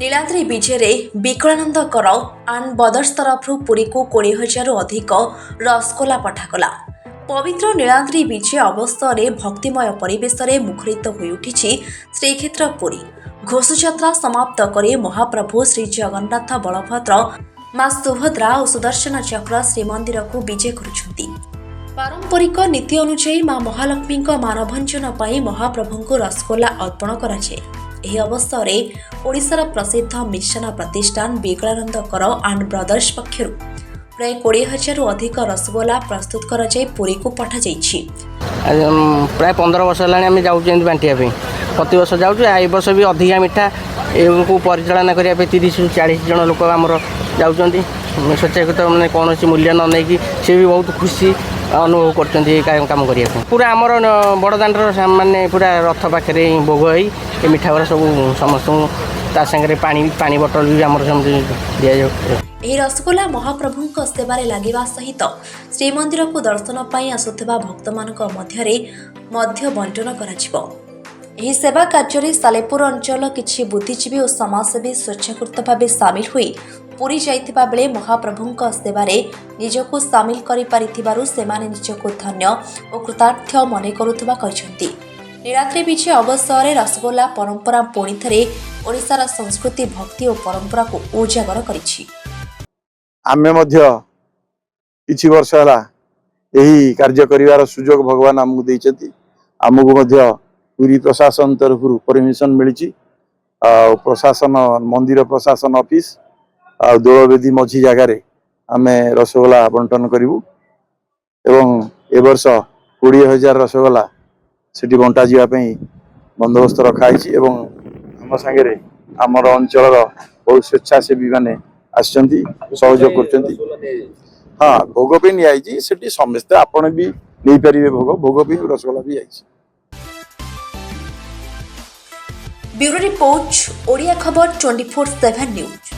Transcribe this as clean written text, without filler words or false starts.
ନୀଳାଦ୍ରି ବିଜେରେ ବିକଳାନନ୍ଦ କର and brothers ତରଫରୁ ପୁରୀକୁ 20,000ରୁ ଅଧିକ ରସଗୋଲା ପଠାଗଲା। ପବିତ୍ର ନୀଳାଦ୍ରି ବିଜେ ଅବସରରେ ଭକ୍ତିମୟ ପରିବେଶରେ ମୁଖରିତ ହୋଇଉଠିଛି ଶ୍ରୀକ୍ଷେତ୍ର ପୁରୀ। ଘୋଷଯାତ୍ରା ସମାପ୍ତ କରି ମହାପ୍ରଭୁ ଶ୍ରୀ ଜଗନ୍ନାଥ, ବଳଭଦ୍ର, ମା ସୁଭଦ୍ରା ଓ ସୁଦର୍ଶନ ଚକ୍ର ଶ୍ରୀମନ୍ଦିରକୁ ବିଜେ କରୁଛନ୍ତି। ପାରମ୍ପରିକ ନୀତି ଅନୁଯାୟୀ ମା ମହାଲକ୍ଷ୍ମୀଙ୍କ ମାନଭଞ୍ଜନ ପାଇଁ ମହାପ୍ରଭୁଙ୍କୁ ରସଗୋଲା ଅର୍ପଣ କରାଯାଏ। ଏହି ଅବସରରେ ଓଡ଼ିଶାର ପ୍ରସିଦ୍ଧ ମିଷ୍ଟାନ୍ନ ପ୍ରତିଷ୍ଠାନ ବିକଳାନନ୍ଦ କର ଆଣ୍ଡ ବ୍ରଦର୍ସ ପକ୍ଷରୁ ପ୍ରାୟ 20,000ରୁ ଅଧିକ ରସଗୋଲା ପ୍ରସ୍ତୁତ କରାଯାଇ ପୁରୀକୁ ପଠାଯାଇଛି। ଆଜି, ପ୍ରାୟ 15 ବର୍ଷ ହେଲାଣି ଆମେ ଯାଉଛୁ ଏମିତି ବାଣ୍ଟିବା ପାଇଁ। ପ୍ରତିବର୍ଷ ଯାଉଛୁ। ଏ ବର୍ଷ ବି ଅଧିକା ମିଠା ଏକୁ ପରିଚାଳନା କରିବା ପାଇଁ 30ରୁ 40 ଜଣ ଲୋକ ଆମର ଯାଉଛନ୍ତି ସ୍ୱେଚ୍ଛାକୃତ, ମାନେ କୌଣସି ମୂଲ୍ୟ ନ ନେଇକି। ସେ ବି ବହୁତ ଖୁସି ଅନୁଭବ କରୁଛନ୍ତି ଏ କାମ କରିବା ପାଇଁ। ପୁରା ଆମର ବଡ଼ଦାଣ୍ଡର ମାନେ ପୁରା ରଥ ପାଖରେ ହିଁ ଭୋଗ ହେଇ ଏ ମିଠା ଗୁଡ଼ା ସବୁ ସମସ୍ତଙ୍କୁ, ତା ସାଙ୍ଗରେ ପାଣି ପାଣି ବୋଟଲ ବି ଆମର ସେମିତି ଦିଆଯାଉ। ଏହି ରସଗୋଲା ମହାପ୍ରଭୁଙ୍କ ସେବାରେ ଲାଗିବା ସହିତ ଶ୍ରୀମନ୍ଦିରକୁ ଦର୍ଶନ ପାଇଁ ଆସୁଥିବା ଭକ୍ତମାନଙ୍କ ମଧ୍ୟରେ ମଧ୍ୟ ବଣ୍ଟନ କରାଯିବ। ଏହି ସେବା କାର୍ଯ୍ୟରେ ସାଲେପୁର ଅଞ୍ଚଳର କିଛି ବୁଦ୍ଧିଜୀବୀ ଓ ସମାଜସେବୀ ସ୍ୱେଚ୍ଛାକୃତ ଭାବେ ସାମିଲ ହୋଇ ପୁରୀ ଯାଇଥିବା ବେଳେ ମହାପ୍ରଭୁଙ୍କ ସେବାରେ ନିଜକୁ ସାମିଲ କରିପାରିଥିବାରୁ ସେମାନେ ନିଜକୁ ଧନ୍ୟ ଓ କୃତାର୍ଥ ମନେ କରୁଥିବା କହିଛନ୍ତି। ନୀଳାଦ୍ରି ବିଜେ ଅବସରରେ ରସଗୋଲା ପରମ୍ପରା ପୁଣିଥରେ ଓଡ଼ିଶାର ସଂସ୍କୃତି, ଭକ୍ତି ଓ ପରମ୍ପରାକୁ ଉଜାଗର କରିଛି। ଆମେ ମଧ୍ୟ କିଛି ବର୍ଷ ହେଲା ଏହି କାର୍ଯ୍ୟ କରିବାର ସୁଯୋଗ ଭଗବାନ ଆମକୁ ଦେଇଛନ୍ତି। ଆମକୁ ମଧ୍ୟ ପୁରୀ ପ୍ରଶାସନ ତରଫରୁ ପରମିଶନ ମିଳିଛି ଆଉ ପ୍ରଶାସନ, ମନ୍ଦିର ପ୍ରଶାସନ ଅଫିସ ଆଉ ଦୋଳବେଦୀ ମଝି ଜାଗାରେ ଆମେ ରସଗୋଲା ବଣ୍ଟନ କରିବୁ ଏବଂ ଏ ବର୍ଷ 20,000 ରସଗୋଲା ସେଠି ବଣ୍ଟାଯିବା ପାଇଁ ବନ୍ଦୋବସ୍ତ ରଖାହେଇଛି ଏବଂ ଆମ ସାଙ୍ଗରେ ଆମର ଅଞ୍ଚଳର ବହୁ ସ୍ୱେଚ୍ଛାସେବୀ ମାନେ ଆସିଛନ୍ତି, ସହଯୋଗ କରୁଛନ୍ତି। ହଁ, ଭୋଗ ବି ନିଆଯାଇଛି ସେଠି। ସମସ୍ତେ ଆପଣ ବି ନେଇପାରିବେ ଭୋଗ। ଭୋଗ ବି, ରସଗୋଲା ବି ଯାଇଛି। ବ୍ୟୁରୋ ରିପୋର୍ଟ, ଓଡ଼ିଆ ଖବର, 24/7 ନ୍ୟୁଜ୍।